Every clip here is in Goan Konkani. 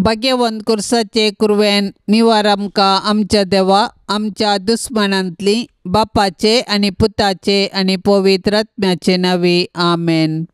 भाग्यवंत कुर्साचे कुरवेन निवार आमकां आमच्या देवा आमच्या दुस्मानांतली बापाचे आनी पुताचे आनी पवित्र आत्म्याचे नांवी आमेन.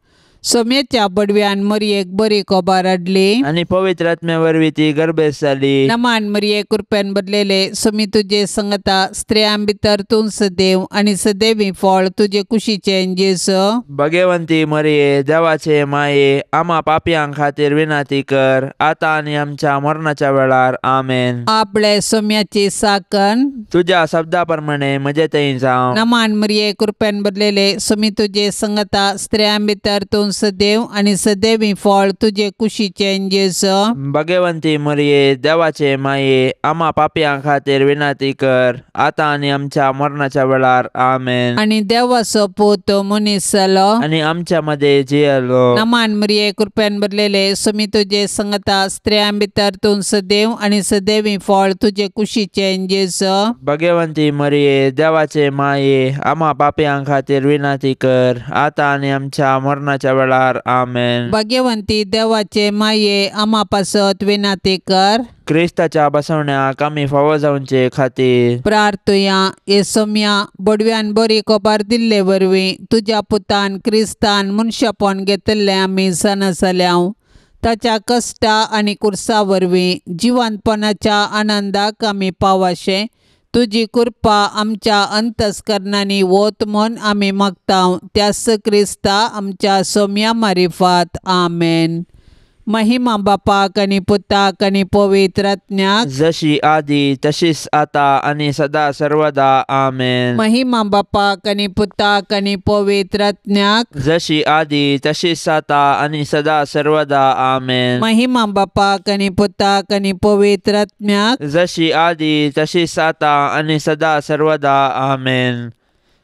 सोम्याच्या बडव्यान मरयेक बरी कोबार हाडली आनी पवित्र आत्म्या वरवीं ती गर्भेस्त जाली. नमान मरये कृपेन भरलेले सोमी तुजे संगता स्त्रियां भितर तूं सदैव आनी सदैवी फळ तुजे कुशीचें जेजू. भगवंती मरये देवाचे माये आमा पापयां खातीर विनंती कर आतां आनी आमच्या मरणाच्या वेळार आमेन. आपले सोम्याची साकन तुज्या शब्दा प्रमाणे म्हजे थंय जावं. नमान मरये कृपेन भरलेले सोमी तुजे संगता स्त्रियां भितर तूं सदैव आनी सदैवी फळ तुजे कुशीचें जेजू. भगवंती मरये देवाचे माये आमा पापयां खातीर विनंती कर आतां आनी आमच्या मरणाच्या वेळार आमेन. आनी देवाचो पूत मनीस जालो आनी आमच्या मदें जियेलो. नमान मरये कृपेन भरलेले सोमी तुजे संगता स्त्रियां भितर तूं सदैव आनी सदैवी फळ तुजे कुशीचें जेजू. भगवंती मरये देवाचे माये आमा पापयां खातीर विनंती कर आतां आनी आमच्या मरणाच्या वेळार आमेन. भाग्यवंती देवाचे माये आमा पासत विनंती कर. क्रिस्ताच्या बसवण्याक आमी फावो जावचे खातीर प्रार्थुया. हे सोम्या बडव्यान बरी कोबार दिल्ले वरवीं तुज्या पुतान क्रिस्तान मनशापण घेतिल्लें आमी जाणा जाल्याव. ताच्या कश्टा आनी कुर्सा वरवीं जिवंतपणाच्या आनंदाक आमी पावाशें तुजी कृपा आमच्या अंतस्करणांनी वत म्हूण आमी मागता त्याच क्रिस्ता आमच्या सोम्या मारिफात आमेन. महिमा बापाक आनी पुताक आनी पवित्र आत्म्याक जशी आदी तशीच आता आनी सदा सर्वदा आमेन. महिमा बापाक आनी पुताक आनी पवित्र आत्म्याक जशी आदी तशीच आता आनी सदा सर्वदा आमेन. महिमा बापाक आनी पुताक आनी पवित्र आत्म्याक जशी आदी तशीच आता आनी सदा सर्वदा आमेन.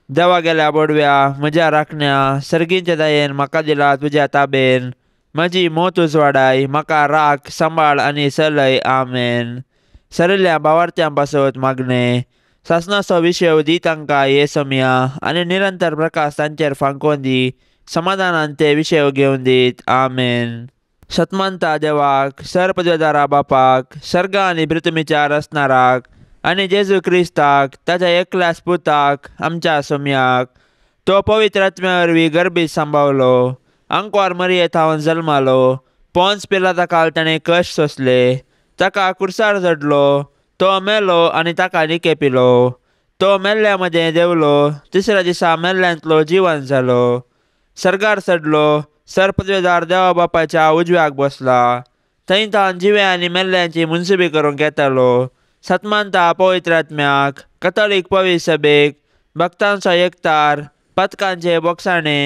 देवा गेल्या बोडव्या म्हज्या राखण्या सर्गींच्या दयेन म्हाका दिला तुज्या ताबेन म्हजी मोत उजवाडाय म्हाका राख सांबाळ आनी चलय आमेन. सरिल्ल्या भावार्थ्यां पासत मागणें सासणाचो विशय दी तांकां हे समया आनी निरंतर प्रकाश तांचेर फांकोवन दी समाधानान ते विशय घेवन दीत आमेन. सतमानता देवाक सरपदवेदारा बापाक सर्ग आनी पृथ्वीच्या रचणाराक आनी जेजू क्रिस्ताक ताच्या एकल्याच पुताक आमच्या सोम्याक तो पवित्र आत्म्या वरवीं गर्भीत सांबावलो आंकवार मरये थावन जल्मालो पोन्स पिलाता काल ताणें कश्ट सोंसले ताका कुर्सार चडलो तो मेलो आनी ताका निके पिलो तो मेल्ल्या मदें देंवलो तिसऱ्या दिसा मेल्ल्यांतलो जिवन जालो सर्गार चडलो सरपदवेदार देवा बापाच्या उजव्याक बसला थंय तावन जिव्या आनी मेल्ल्यांची मुनसुबी करूंक येतालो. सतमानता पवित्र आत्म्याक कथोलीक पवित्र सभेक भक्तांचो एकतार पथकांचे बोगसाणे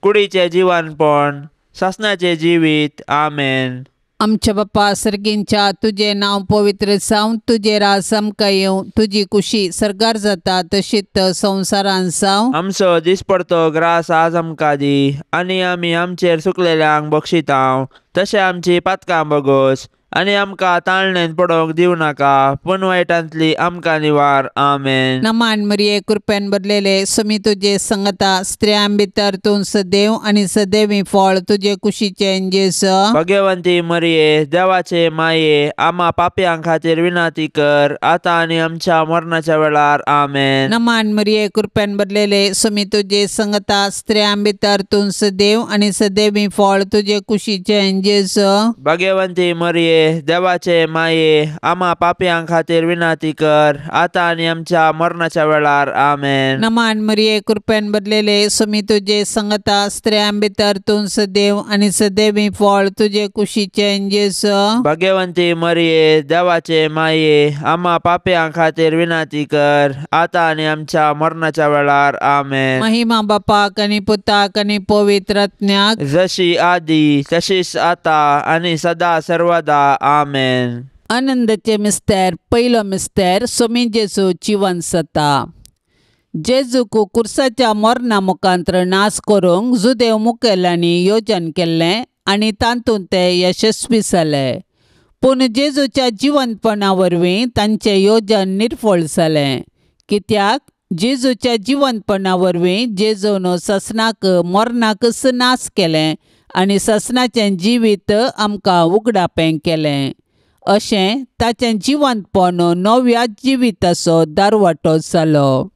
कुडीचें जिवनपण सासणाचें जिवीत आमेन. आमच्या बापा सर्गींच्या तुजें नांव पवित्र जावं तुजें राज आमकां येवं तुजी कुशी सर्गार जाता तशीच संवसारान जावं. आमचो दिसपडतो ग्रास आज आमकां दी आनी आमी आमचेर सुकलेल्यांक बक्षितांव तशें आमची पातकां बगोस आनी आमकां ताळणेन पडोवंक दिवं नाका पूण वायटांतली आमकां निवार आमेन. नमान मरये कृपेन भरलेले सोमी तुजे संगता स्त्रियां भितर तूं सदैव आनी सदैवी फळ तुजे कुशीचें जेजू. भगवंती मरये देवाचे माये आमा पापयां खातीर विनंती कर आतां आनी आमच्या मरणाच्या वेळार आमेन. नमान मरये कृपेन भरलेले सोमी तुजे संगता स्त्रियां भितर तूं सदैव आनी सदैवी फळ तुजे कुशीचें जेजू. भगवंती मरये देवाचे माये आमा पापयां खातीर विनंती कर आतां आनी आमच्या मरणाच्या वेळार आमेन. नमान मरये कृपेन भरलेले सोमी तुजे संगता स्त्रियां भितर तूं सदैव आनी सदैवी फळ तुजे कुशीचें जेजू. भगवंती मरये देवाचे माये आमा पापयां खातीर विनंती कर आतां आनी आमच्या मरणाच्या वेळार आमेन. महिमा बापाक आनी पुताक आनी पवित्र आत्म्याक जशी आदी तशीच आतां आनी सदा सर्वदा आमेन. आनंदाचे मिस्तेर पयलो मिस्तेर सोमी जेजू जिवन जाता. जेजूक कुर्साच्या मरणा मुखांत्र नाश करूंक जुदेव मुखेल्यांनी योजन केल्लें आनी तातूंत ते यशस्वी जाले. पूण जेजूच्या जिवंतपणा वरवीं तांचें योजन निर्फळ जालें. कित्याक जेजूच्या जिवंतपणा वरवीं जेजून सासणाक मरणाकच नाश केलें आनी सासणाचें जिवीत आमकां उगडापें केलें. अशें ताचें जिवंतपण नव्या जिविताचो दारवाटो जालो.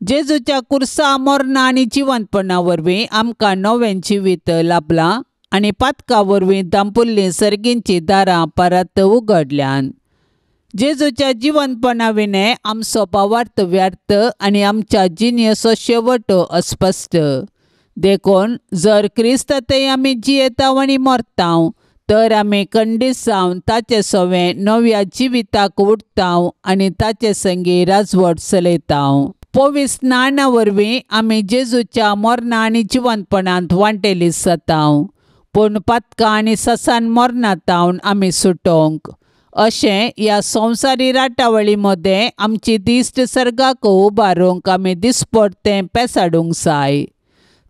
जेजूच्या कुर्सा मरणा आनी जिवंतपणा वरवीं आमकां नवें जिवीत लाभलां आनी पातका वरवीं दांपुल्लीं सर्गींचीं दारां परत उगडल्यान. जेजूच्या जिवंतपणा विणें आमचो भावार्थ व्यर्थ आनी आमच्या जिणेचो शेवट अस्पश्ट. देखून जर क्रिस्त थंय आमी जियेताव आनी मरताव तर आमी खंडीत जावन ताचे सवें नव्या जिविताक उठताव आनी ताचे संगी राजवट चलयताव. पवित्र स्नाना वरवीं आमी जेजूच्या मरणा आनी जिवंतपणांत वांटेली जाताव, पूण पातकां आनी ससान मरणांत आमी सुटोवंक अशें ह्या संवसारी राटावळी मदें आमची दिश्ट सर्गाक उबारूंक आमी दिसपडतें पेसाडूंक जाय.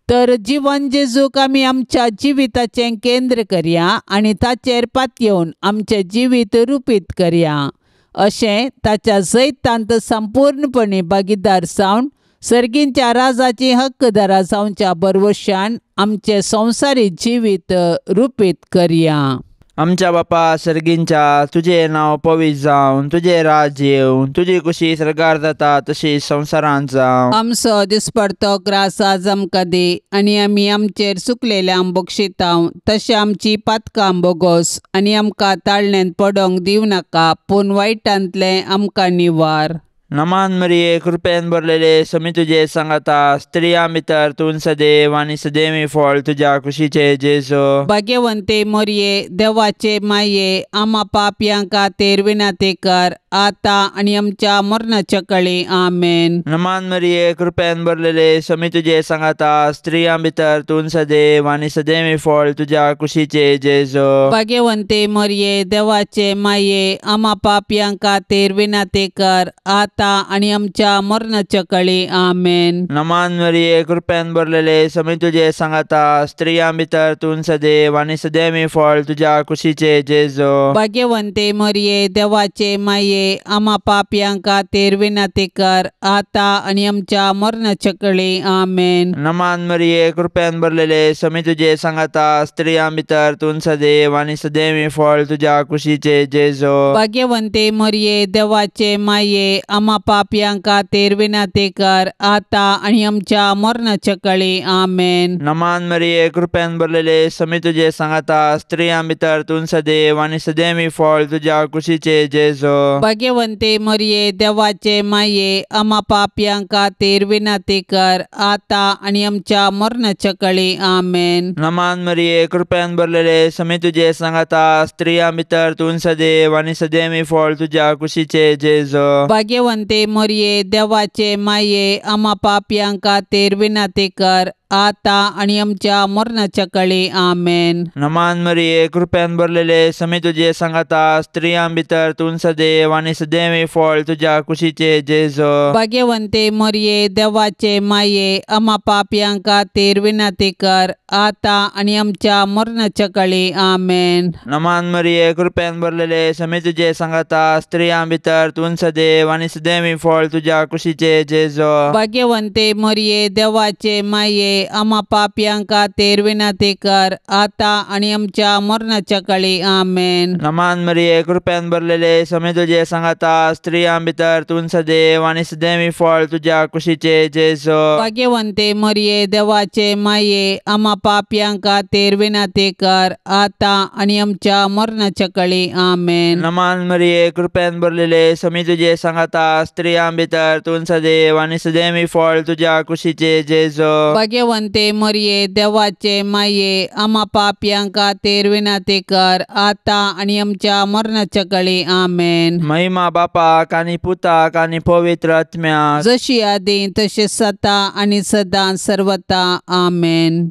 तर जिवन जेजूक आमी आमच्या जिविताचें केंद्र करया आनी ताचेर पातयेवन आमचें जिवीत रुपीत करया. अशें ताच्या जैतांत संपूर्णपणी भागीदार जावन सर्गींच्या राजाची हक्कदारा जावच्या बरवशान आमचें संवसारी जिवीत रुपीत करया. आमच्या बापा सर्गींच्या, तुजें नांव पवित्र जावन, तुजें राज येवन, तुजी कुशी सर्गार जाता तशी संवसारांत जावं. आमचो दिसपडतो ग्रास आज आमकां दी आनी आमी आमचेर चुकलेल्यांक बक्षितांव तशें आमची पातकां बोगोस आनी आमकां ताळण्यांत पडोंक दिवं नाका, पूण वायटांतलें आमकां निवार. नमान मरिये, कृपेन भरलेले, समी तुजे सांगाता, स्त्रियां भितर तूं सदैव आनी सदैवी फळ तुज्या कुशीचे जेजू. भाग्यवंते मरिये, देवाचे माये, आमा पापयां खातीर विनंती कर आतां आनी आमच्या मरणाच्या कळी. आमेन. नमान मरिये, कृपेन भरलेले, समी तुजे सांगाता, स्त्रियां भितर तूं सदैव आनी सदैवी फळ तुज्या कुशीचे जेजू. भाग्यवंते मरिये, देवाचे माये, आमा पापयां खातीर विनंती कर आतां आनी आमच्या मरणाच्या कळी. आमेन. नमान मरिये, कृपेन भरलेले, समी तुजे सांगाता, स्त्रियां भितर तूं सदैव आनी सदैवी फळ तुज्या कुशीचे जेजू. भाग्यवंते मरिये, देवाचे माये, आमा पापयां खातीर विनंती कर आतां आनी आमच्या मरणाच्या कळी. आमेन. नमान मरिये, कृपेन भरलेले, समी तुजे सांगाता, स्त्रियां भितर तूं सदैव आनी सदैवी फळ तुज्या कुशीचे जेजू. भाग्यवंते मरिये, देवाचे माये, आमा पापयां खातीर विनंती कर आतां आनी आमच्या मरणाच्या कळी. आमेन. नमान मरिये, कृपेन भरलेले, समी तुजे सांगाता, स्त्रियां भितर तूं सदैव आनी सदैवी फळ तुज्या कुशीचे जेजू. भाग्यवंते मरिये, देवाचे माये, आमा पापयां खातीर विनंती कर आतां आनी आमच्या मरणाच्या कळी. आमेन. नमान मरिये, कृपेन भरलेले, समी तुजे सांगाता, स्त्रियां भितर तूं सदैव आनी सदैवी फळ तुज्या कुशीचे जेजू. भाग्यवंते मरिये, देवाचे माये, आमा पापयां खातीर विनंती कर आतां आनी आमच्या मरणाच्या कळी. आमेन. नमान मरिये, कृपेन भरलेले, समी तुजे सांगाता, स्त्रियां भितर तूं सदैव आनी सदैवी फळ तुज्या कुशीचे जेजू. भाग्यवंते मरिये, देवाचे माये, आमा पापयां खातीर विनंती कर आतां आनी आमच्या मरणाच्या कळी. आमेन. नमान मरिये, कृपेन भरलेले, समी तुजे सांगाता, स्त्रियां भितर तूं सदैव आनी सदैवी फळ तुज्या कुशीचे जेजू. भाग्यवंते मरिये, देवाचे माये, आमा पापयां खातीर विनंती कर आतां आनी आमच्या मरणाच्या कळी. आमेन. नमान मरिये, कृपेन भरलेले, समी तुजे सांगाता, स्त्रियां भितर तूं सदैव आनी सदैवी फळ तुज्या कुशीचे जेजू. भाग्यवंते मरिये, देवाचे माये, आमा पापयां खातीर विनंती कर आतां आनी आमच्या मरणाच्या कळी. आमेन. नमान मरिये, कृपेन भरलेले, समी तुजे सांगाता, स्त्रियां भितर तूं सदैव आनी सदैवी फळ तुज्या कुशीचे जेजू. भाग्यवंते मरिये, देवाचे माये, आमा पापयां खातीर विनंती कर आतां आनी आमच्या मरणाच्या कळी. आमेन. महिमा बापाक आनी पुताक आनी पवित्र आत्म्याक, जशी आदी तशी सता आनी सदां सर्वता. आमेन.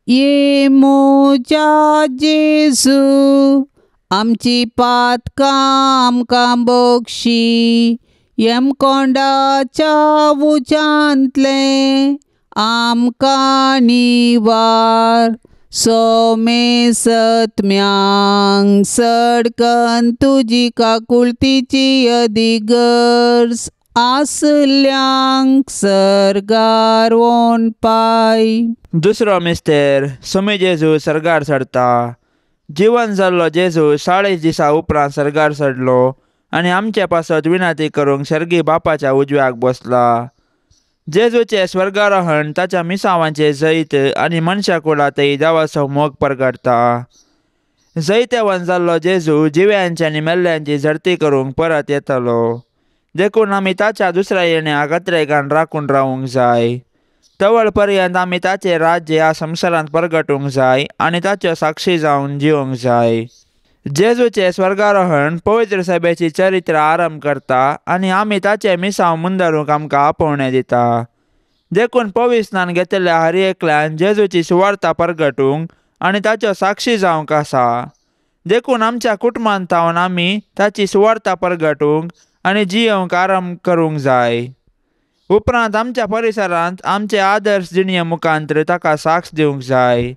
ये म्हज्या जेजू, आमची पातकां आमकां बक्षी, यमकोंडाच्या उज्यांतलें आमकां निवार. सोमेसत्म्यांक सडकन तुजी काकुळतीची अदिगर्ज आसल्यांक सर्गार वोन पाय. दुसरो मिस्तेर, समी जेजू सर्गार चडता. जिवन जाल्लो जेजू 40 दिसां उपरांत सर्गार चडलो आनी आमचे पासत विनंती करूंक सर्गी बापाच्या उजव्याक बसला. जेजूचें स्वर्गारोहण ताच्या मिसांवांचें जैत आनी मनशा कुळांतय देवाचो मोग परगटता. जैतेवन जाल्लो जेजू जिव्यांची आनी मेल्ल्यांची झडती करूंक परत येतलो. देखून आमी ताच्या दुसऱ्या येण्याक अत्रेगान राखून रावूंक जाय. तवळ पर्यंत आमी ताचें राज्य ह्या संवसारांत परगटूंक जाय आनी ताच्यो साक्षी जावन जिवंक जाय. जेजूचें स्वर्गारोहण पवित्र सभेची चरित्र आरंभ करता आनी आमी ताचें मिसांव मुंदरूंक आमकां आपोवणें दिता. देखून पविस्नान घेतिल्ल्या हर एकल्यान जेजूची सुवार्ता परगटूंक आनी ताच्यो साक्षी जावंक आसा. देखून आमच्या कुटुंबांत थावन आमी ताची सुवार्ता परगटूंक आनी जियेवंक आरंभ करूंक जाय. उपरांत आमच्या परिसरांत आमचे आदर्श जिणये मुखांतर ताका साक्ष दिवंक जाय.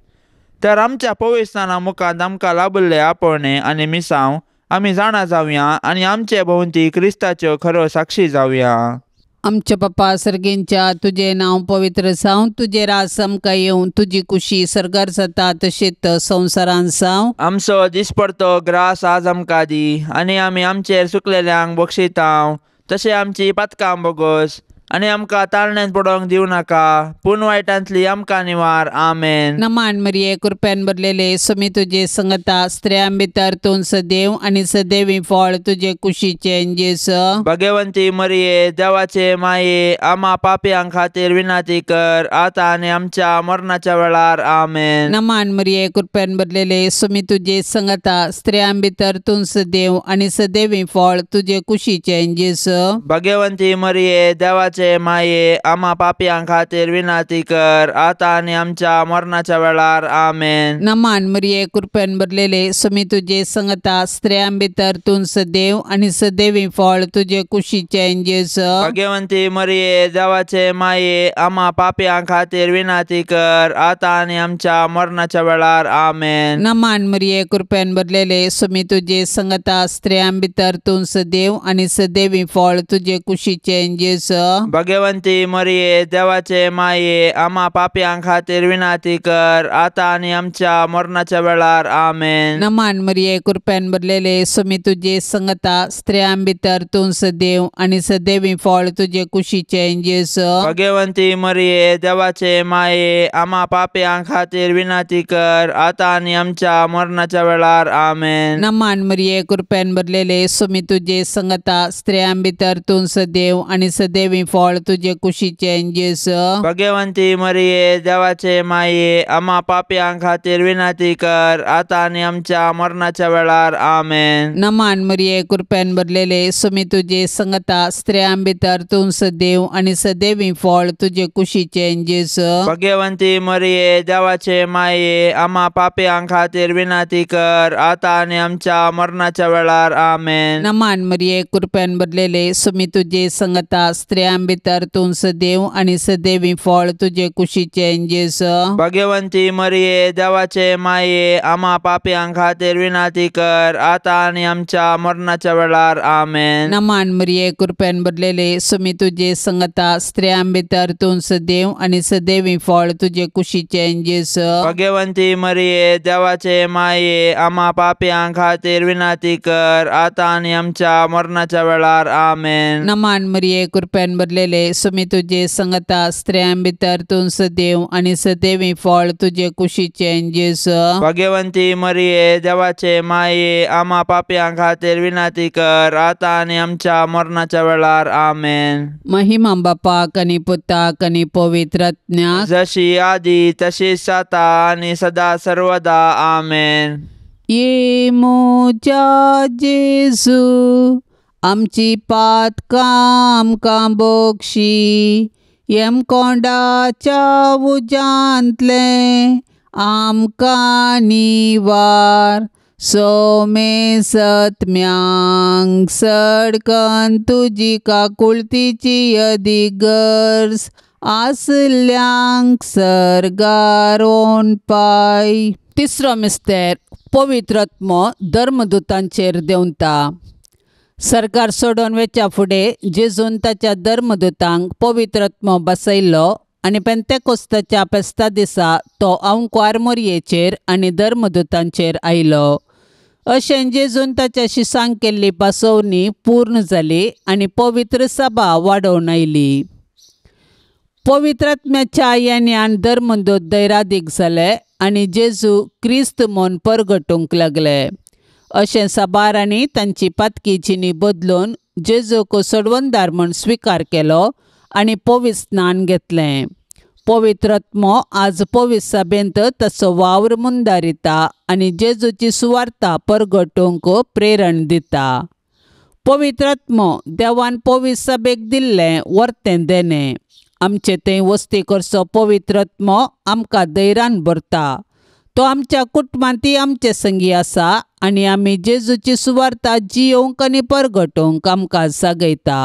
तर आमच्या पविस्नाना मुखांत आमकां लाभिल्ले आपोवणें आनी मिसांव आमी जाणा जावया आनी आमचे भोंवती क्रिस्ताच्यो खऱ्यो साक्षी जावया. आमच्या बापा सर्गेंच्या, तुजें नांव पवित्र जावं, तुजें राज आमकां येवं, तुजी कुशी सर्गार जाता तशेंच संवसारांत जावं. आमचो दिसपडतो ग्रास आज आमकां दी आनी आमी आमचेर सुकलेल्यांक बक्षितांव तशें आमची पातकां बोगोस आनी आमकां ताळण्यांत पडोवंक दिवं नाका, पूण वायटांतली आमकां निवार. आमेन. नमान मरिये, कृपेन भरलेले, स्वामी तुजे संगता, स्त्रियां भितर तूं सदैव आनी सदैवी फळ तुजे कुशीचें जेजू. भगवंती मरिये, देवाचे माये, आमा पापयां खातीर विनंती कर, आतां आनी आमच्या मरणाच्या वेळार. आमेन. नमान मरिये, कृपेन भरलेले, स्वामी तुजे संगता, स्त्रियां भितर तूं सदैव आनी सदैवी फळ तुजे कुशीचें जेजू. भगवंती मरिये, देवाचे माये, आमा पापयां खातीर विनंती कर, आतां आनी आमच्या मरणाच्या वेळार. आमेन. नमान मरिये, कृपेन भरलेले, स्वामी तुजे संगता, स्त्रियां भितर तूं सदैव आनी सदैवी फळ तुजे कुशीचें जेजू. भगवंती मरिये, देवाचे माये, आमा पापयां खातीर विनंती कर, आतां आनी आमच्या मरणाच्या वेळार. आमेन. नमान मरिये, कृपेन भरलेले, स्वामी तुजे संगता, स्त्रियां भितर तूं सदैव आनी सदैवी फळ तुजे कुशीचें जेजू. भगवंती मरिये, देवाचे माये, आमा पापयां खातीर विनंती कर, आतां आनी आमच्या मरणाच्या वेळार. आमेन. नमान मरिये, कृपेन भरलेले, स्वामी तुजे संगता, स्त्रियां भितर तूं सदैव आनी सदैवी फळ तुजे कुशीचें जेजू. भगवंती मरिये, देवाचे माये, आमा पापयां खातीर विनंती कर, आतां आनी आमच्या मरणाच्या वेळार. आमेन. नमान मरिये, कृपेन भरलेले, स्वामी तुजे संगता, स्त्रियां भितर तूं सदैव आनी सदैवी फळ तुजे कुशीचें जेजू. भगवंती मरिये, देवाचे माये, आमा पापयां खातीर विनंती कर, आतां आनी आमच्या मरणाच्या वेळार. आमेन. नमान मरिये, कृपेन भरलेले, स्वामी तुजे संगता, स्त्रियां भितर तूं सदैव आनी सदैवी फळ तुजे कुशीचें जेजू. भगवंती मरिये, देवाचे माये, आमा पापयां खातीर विनंती कर, आतां आनी आमच्या मरणाच्या वेळार. आमेन. नमान मरिये, कृपेन भरलेले, स्वामी तुजे संगता, स्त्रियां भितर तूं सदैव आनी सदैवी फळ तुजे कुशीचें जेजू. भगवंती मरिये, देवाचे माये, आमा पापयां खातीर विनंती कर, आतां आनी आमच्या मरणाच्या वेळार. आमेन. नमान मरिये, कृपेन भरलेले, स्वामी तुजे संगता, स्त्रियां भितर तूं सदैव आनी सदैवी फळ तुजे कुशीचें जेजू. भगवंती मरिये, देवाचे माये, आमा पापयां खातीर विनंती कर, आतां आनी आमच्या मरणाच्या वेळार. आमेन. नमान मरिये, कृपेन भरलेले, स्वामी तुजे संगता, स्त्रियां भितर तूं सदैव आनी सदैवी फळ तुजे कुशीचें जेजू. भगवंती मरिये, देवाचे माये, आमा पापयां खातीर विनंती कर, आतां आनी आमच्या मरणाच्या वेळार. आमेन. महिमा बापाक आनी पुताक आनी पवित्र आत्म्याक, जशी आदी तशीच आतां आनी सदा सर्वदा. आमेन. ये म्हज्या जेजू, आमची पातकां आमकां बक्षी, यमकोंडाच्या उज्यांतलें आमकां निवार, सोमे सत्म्यांक सडकन तुजी काकुळतीची अदीक गरज आसल्यांक सर्गार पाय. तिसरो मिस्तेर, पवित्र आत्मो धर्मदूतांचेर देंवता. सरकार सोडून वचच्या फुडें जेजून ताच्या धर्मदूतांक पवित्र आत्मो बसयलो आनी पेंतेकोस्ताच्या फेस्ता दिसा तो आंवकुवार मोरयेचेर आनी धर्मदूतांचेर आयलो. अशें जेजून ताच्या शिसांक केल्ली पासोवणी पूर्ण जाली आनी पवित्र सभा वाडोवन आयली. पवित्र आत्म्याच्या येण्यान धर्मदूत दैरादीक जाले आनी जेजू क्रिस्त म्हूण परगटूंक लागले. अशें साबारांनी तांची पातकी जिणी बदलून जेजूक सोडवणदार म्हूण स्विकार केलो आनी पवित्र स्नान घेतलें. पवित्र आत्मो आज पवित्र सभेंत ताचो वावर मुंदारिता आनी जेजूची सुवार्ता परगटूंक प्रेरण दिता. पवित्र आत्मो देवान पवित्र सभेक दिल्लें वर्तें देणें. आमचे थंय वस्ती करचो पवित्र आत्मो आमकां धैर्यान भरता. तो आमच्या कुटुंबांतय आमचे संगी आसा आनी आमी जेजूची सुवार्ता जियोवंक आनी परगटोवंक आमकां जागयता.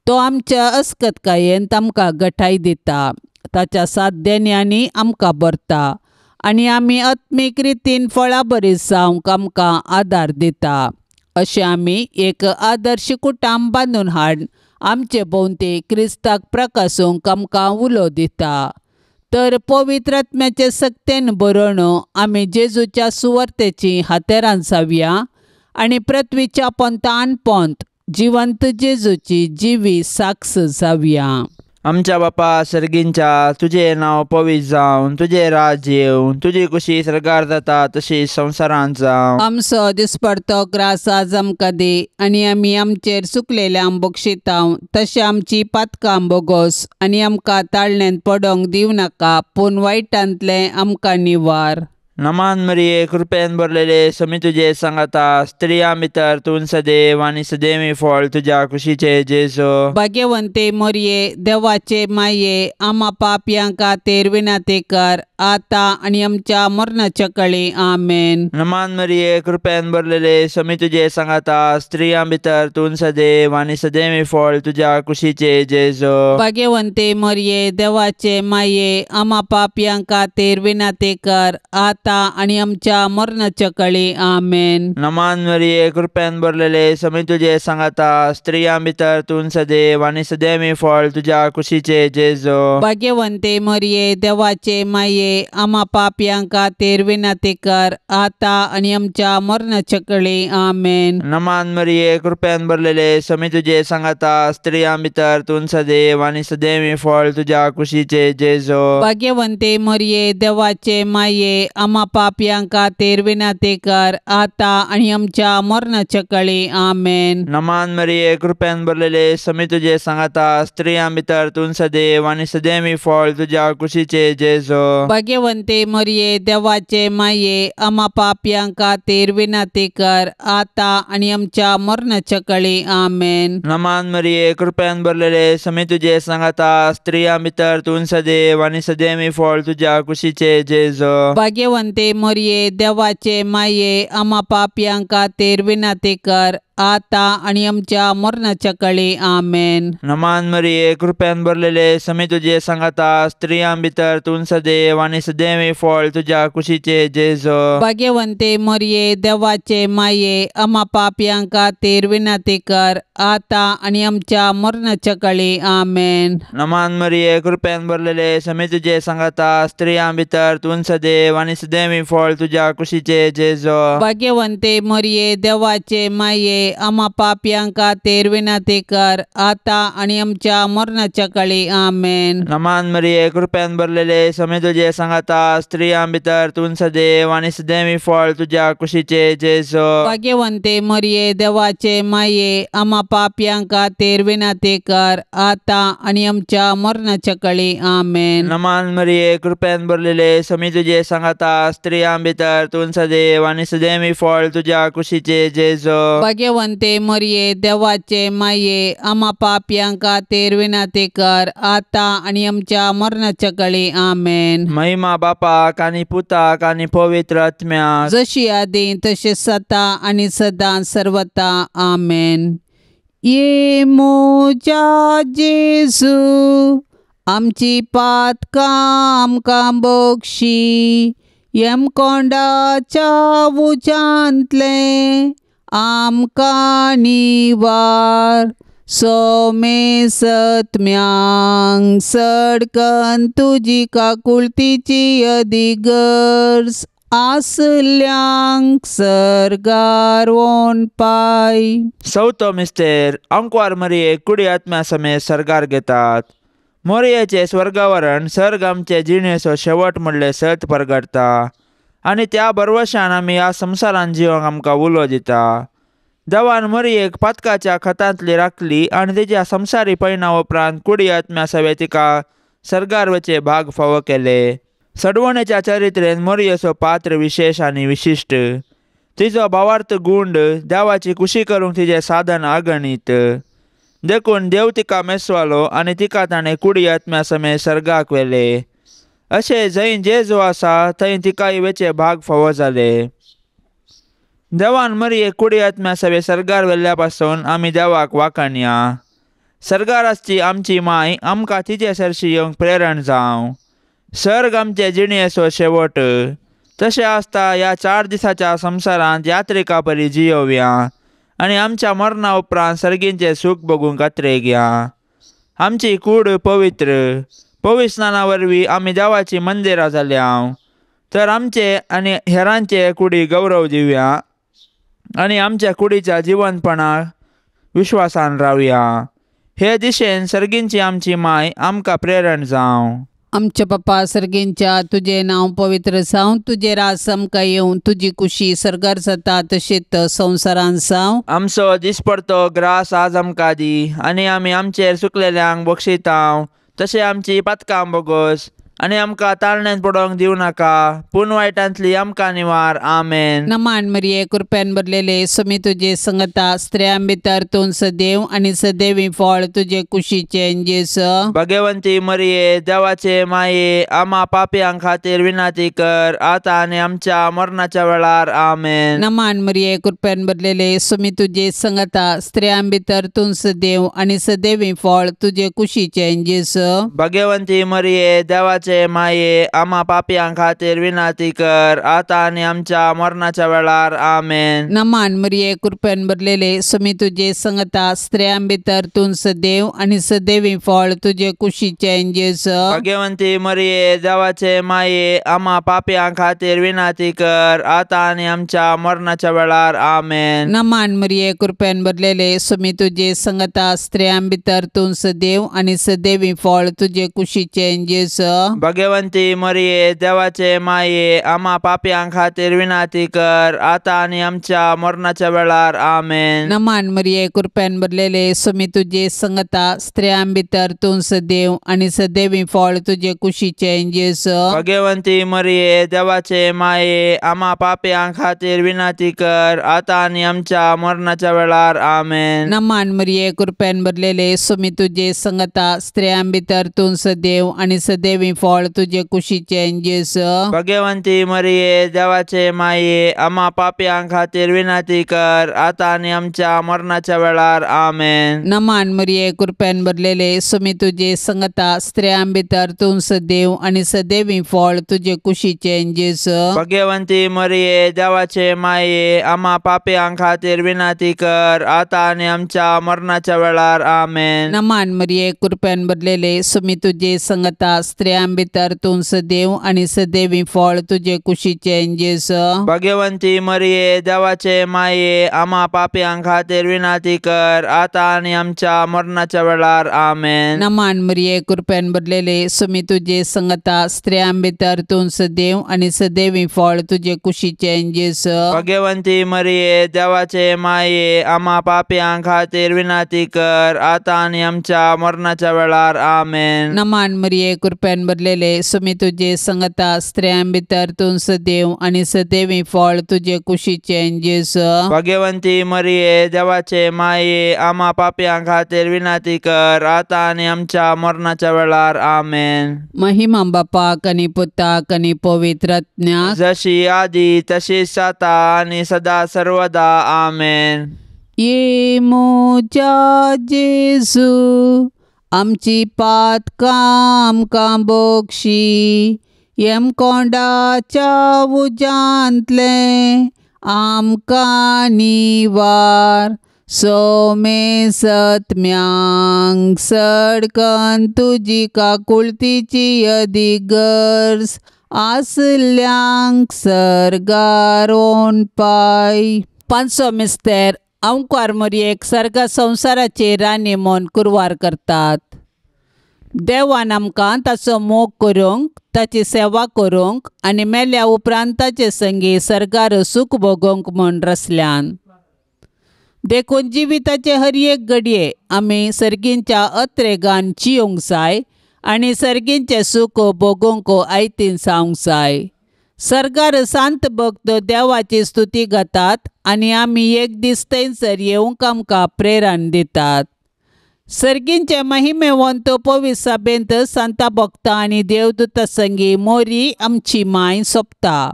तो आमच्या अस्कतकायेन आमकां गठाय दिता. ताच्या सात देण्यांनी आमकां भरता आनी आमी आत्मीक रितीन फळां बरी जावंक आमकां आदार दिता. अशें आमी एक आदर्श कुटुंब बांदून हाड आमचे भोंवती क्रिस्ताक प्रकासूंक आमकां उलो दिता. तर पवित्र आत्म्याचे सक्तेन बरोवन आमी जेजूच्या सुवार्तेची हातेरां जावया आनी पृथ्वीच्या पोंतान पोंत जिवंत जेजूची जिवी साक्ष जावया. आमच्या बापा सर्गींच्या, तुजें नांव पवित्र जावं, तुजें राज्य येवं, तुजी कुशी सर्गार जाता तशी संवसारांत जावं. आमचो दिसपडतो ग्रास आज आमकां दी आनी आमी आमचेर चुकलेल्यांक बक्षितांव तशें आमची पातकां बोगोस आनी आमकां ताळण्यांत पडोंक दिवं नाका पूण वायटांतलें आमकां निवार. नमान मरिये, कृपेन भरलेले, समी तुजे सांगाता, स्त्रियां भितर तूं सदैव आनी सदैवी फळ तुज्या कुशीचे जेजू. भाग्यवंते मोरये, देवाचे माये, आमा पापयां खातीर विनंती कर आतां आनी आमच्या मरणाच्या कळी. आमेन. नमान मरिये, कृपेन भरलेले, समी तुजे सांगाता, स्त्रियां भितर तूं सदैव आनी सदैवी फळ तुज्या कुशीचे जेजू. भाग्यवंते मोरये, देवाचे माये, आमा पापयां खातीर विनंती कर आतां आनी आमच्या मरणाच्या कळी. आमेन. नमान मरिये, कृपेन भरलेले, समी तुजे सांगाता, स्त्रियां भितर तूं सदैव आनी सदैवी फळ तुज्या कुशीचे जेजू. भाग्यवंते मोरये, देवाचे माये, आमा पापयां खातीर विनंती कर आतां आनी आमच्या मरणाच्या कळी. आमेन. नमान मरिये, कृपेन भरलेले, समी तुजे सांगाता, स्त्रियां भितर तूं सदैव आनी सदैवी फळ तुज्या कुशीचे जेजू. भाग्यवंते मोरये, देवाचे माये, आमा पापयां खातीर विनंती कर आतां आनी आमच्या मरणाच्या कळी. आमेन. नमान मरिये, कृपेन भरलेले, समी तुजे सांगाता, स्त्रियां भितर तूं सदैव आनी सदैवी फळ तुज्या कुशीचे जेजू. भाग्यवंते मोरये, देवाचे माये, आमा पापयां खातीर विनंती कर आतां आनी आमच्या मरणाच्या कळी. आमेन. नमान मरिये, कृपेन भरलेले, समी तुजे सांगाता, स्त्रियां भितर तूं सदैव आनी सदैवी फळ तुज्या कुशीचे जेजू. भाग्यवंते मोरये, देवाचे माये, आमा पापयां खातीर विनंती कर आतां आनी आमच्या मरणाच्या कळी. आमेन. नमान मरिये, कृपेन भरलेले, समी तुजे सांगाता, स्त्रियां भितर तूं सदैव आनी सदैवी फळ तुज्या कुशीचे जेजू. भाग्यवंते मोरये, देवाचे माये, आमा पापयां खातीर विनंती कर आतां आनी आमच्या मरणाच्या कळी. आमेन. नमान मरिये, कृपेन भरलेले, समी तुजे सांगाता, स्त्रियां भितर तूं सदैव आनी सदैवी फळ तुज्या कुशीचे जेजू. भाग्यवंते मोरये, देवाचे माये, आमा पापयां खातीर विनंती कर आतां आनी आमच्या मरणाच्या कळी. आमेन. नमान मरिये, कृपेन भरलेले, समी तुजे सांगाता, स्त्रियां भितर तूं सदैव आनी सदैवी फळ तुज्या कुशीचे जेजू. भाग्यवंते मोरये, देवाचे माये, आमा पापयां खातीर विनंती कर आतां आनी आमच्या मरणाच्या कळी. आमेन. नमान मरिये, कृपेन भरलेले, समी तुजे सांगाता, स्त्रियां भितर तूं सदैव आनी सदैवी फळ तुज्या कुशीचे जेजू. भाग्यवंते मोरये, देवाचे माये, आमा पापयां खातीर विनंती कर आतां आनी आमच्या मरणाच्या कळी. आमेन. महिमा बापाक आनी पुताक आनी पवित्र आत्म्याक, जशी आदी तशी सता आनी सदां सर्वता. आमेन. ये म्हज्या जेजू, आमची पातकां आमकां बक्षी, यमकोंडाच्या उज्यांतलें आमकां निवार. सोमेसत्म्यांक सडकन तुजी काकुळतीची अदिगर्ज आसल्यांक सर्गार वोन पाय. चवथो मिस्तेर आंकवार मरिये कुडी आत्म्या समेत सर्गार घेतात. मोरयेचें स्वर्गावरण सर्ग आमचे जिणेचो शेवट म्हणलें सत परगटता आनी त्या भरवशान आमी ह्या संवसारान जिवंक आमकां उलो दिता. देवान मरियेक पातकाच्या खतांतली राखली आनी तिच्या संवसारी पयणा उपरांत कुडी आत्म्या सवे तिका सर्गार वचे भाग फावो केले. सडवणेच्या चरित्रेन मोरयेचो पात्र विशेश आनी विशिश्ट. तिचो भावार्थ गुंड देवाची कुशी करूंक तिचें साधन अगणीत. देखून देव तिका मेसवालो आनी तिका ताणें कुडी आत्म्या समेत सर्गाक व्हेले. अशें जंय जेजू आसा थंय तिकाय वेचे भाग फावो जाले. देवान मरियेक कुडी आत्म्या सवे सर्गार व्हेल्ल्या पासून आमी देवाक वाखाणया. सर्गार आसची आमची माय आमकां तिचे सरशी येवंक प्रेरण जावं. सर्ग आमचे जिणेचो शेवट. तशें आसता ह्या 4 दिसाच्या संवसारांत यात्रिका परी जियोवया आनी आमच्या मरणा उपरांत सर्गींचें सूख भोगूंक कातरेगया. आमची कूड पवित्र पवित्र स्नाना वरवीं आमी देवाची मंदिरां जाल्या तर आमचे आनी हेरांचे कुडी गौरव दिवया आनी आमच्या कुडीच्या जिवनपणाक विश्वासान रावया. हे दिशेन सर्गींची आमची माय आमकां प्रेरण जावं. आमच्या पप्पा सर्गींच्या तुजें नांव पवित्र जावं, तुजें राज आमकां येवं, तुजी कुशी सर्गार जाता तशेंच संवसारान जावं. आमचो दिसपडतो ग्रास आज आमकां दी आनी आमी आमचेर चुकलेल्यांक बक्षितांव तशें आमची पातकां बोगस आनी आमकां ताळण्यांत पडोवंक दिवं नाका पूण वायटांतली आमकां निवार. आमेन. नमान मरिये कृपेन भरलेले स्वामी तुजे संगता, स्त्रियां भितर तूं सदैव आनी सदैवी फळ तुजे कुशीचें जेजू. भगवंती मरिये देवाचे माये आमा पापयां खातीर विनंती कर आतां आनी आमच्या मरणाच्या वेळार. आमेन. नमान मरिये कृपेन भरलेले स्वामी तुजे संगता, स्त्रियां भितर तूं सदैव आनी सदैवी फळ तुजे कुशीचें जेजू. भगवंती मरिये देवाचे माये आमा पापयां खातीर विनंती कर आतां आनी आमच्या मरणाच्या वेळार. आमेन. नमान मरिये कृपेन भरलेले स्वामी तुजे संगता, स्त्रियां भितर तूं सदैव आनी सदैवी फळ तुजे कुशीचें जेजू. भगवंती मरिये देवाचे माये आमा पापयां खातीर विनंती कर आतां आनी आमच्या मरणाच्या वेळार. आमेन. नमान मरिये कृपेन भरलेले स्वामी तुजे संगता, स्त्रियां भितर तूं सदैव आनी सदैवी फळ तुजे कुशीचें जेजू. भगवंती मरिये देवाचे माये आमा पापयां खातीर विनंती कर आतां आनी आमच्या मरणाच्या वेळार. आमेन. नमान मरिये कृपेन भरलेले स्वामी तुजे संगता, स्त्रियां भितर तूं सदैव आनी सदैवी फळ तुजे कुशीचें जेजू. भगवंती मरिये देवाचे माये आमा पापयां खातीर विनंती कर आतां आनी आमच्या मरणाच्या वेळार. आमेन. नमान मरिये कृपेन भरलेले स्वामी तुजे संगता, स्त्रियां भितर तूं सदैव आनी सदैवी फळ तुजे कुशीचें जेजू. भगवंती मरिये देवाचे माये आमा पापयां खातीर विनंती कर आतां आनी आमच्या मरणाच्या वेळार. आमेन. नमान मरिये कृपेन भरलेले स्वामी तुजे संगता, स्त्रियां भितर तूं सदैव आनी सदैवी फळ तुजे कुशीचें जेजू. भगवंती मरिये देवाचे माये आमा पापयां खातीर विनंती कर आतां आनी आमच्या मरणाच्या वेळार. आमेन. नमान मरिये कृपेन भरलेले स्वामी तुजे संगता, स्त्रियां भितर तूं सदैव आनी सदैवी फळ तुजे कुशीचें जेजू. भगवंती मरिये देवाचे माये आमा पापयां खातीर विनंती कर आतां आनी आमच्या मरणाच्या वेळार. आमेन. नमान मरिये कृपेन भरलेले स्वामी तुजे संगता, स्त्रियां भितर तूं सदैव आनी सदैवी फळ तुजे कुशीचें जेजू. भगवंती मरिये देवाचे माये आमा पापयां खातीर विनंती कर आतां आनी आमच्या मरणाच्या वेळार. आमेन. नमान मरिये कृपेन भरलेले स्वामी तुजे संगता, स्त्रियां भितर तूं सदैव आनी सदैवी फळ तुजे कुशीचें जेजू. भगवंती मरिये देवाचे माये आमा पापयां खातीर विनंती कर आतां आनी आमच्या मरणाच्या वेळार. आमेन. महिमा बापाक आनी पुताक आनी पवित्र आत्म्याक, जशी आदी तशीच आतां आनी सदा सर्वदा. आमेन. ये म्हज्या जेजू आमची पातकां आमकां बोगशी, यमकोंडाच्या उज्यांतलें आमकां निवार, सोमे सत्म्यांक सडकन तुजी काकुळतीची अदीक गरज आसल्यांक सर्गार पाय. पांचसो मिस्तेर अंकुर मोरयेक सर्ग संवसाराचे राणी म्हूण कुरवार करतात. देवान आमकां ताचो मोग करूंक, ताची सेवा करूंक आनी मेल्या उपरांत ताचे संगी सर्गार सूख भोगोवंक म्हूण रचल्यान. देखून जिविताचे हर एक घडये आमी सर्गींच्या अत्रेगान जियोंक जाय आनी सर्गींचें सूख भोगोवंक आयतीन जावंक जाय. सर्गार सांत भक्त देवाची स्तुती गातात आनी आमी एक दीस थंयसर येवंक आमकां प्रेरण दितात. सर्गींचे महिमेवंत पवित्र सभेंत सांता भक्ता आनी देवदूता संगी मोरी आमची माय सोंपता.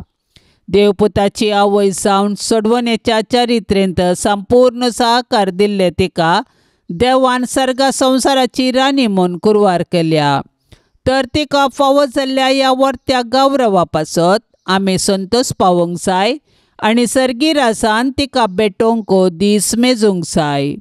देवपुताची आवय जावन सोडवणेच्या चरित्रेंत संपूर्ण सहकार दिल्ले तिका देवान सर्गा संवसाराची राणी म्हूण कुरवार केल्या. तर तिका फावो जाल्ल्या ह्या वर्त्या गौरवा पासत आमी संतोश पावोवंक जाय आनी सर्गी रासान तिका भेटोवंक दीस मेजूंक जाय.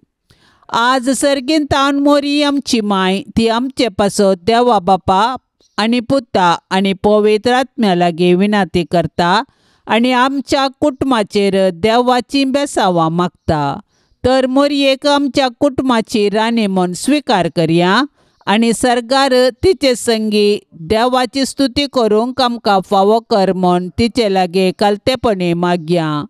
आज सर्गीन तावन मोरी आमची माय ती आमचे पासत देवा बापा आनी पुता आनी पवित्र आत्म्या लागीं विनंती करता आनी आमच्या कुटुंबाचेर देवाची बेसावां मागता. तर मोरयेक आमच्या कुटुंबाची राणी म्हूण स्विकार करया आनी सर्गार तिचे संगी देवाची स्तुती करूंक आमकां फावो कर म्हूण तिचे लागीं कालतेपणी मागया.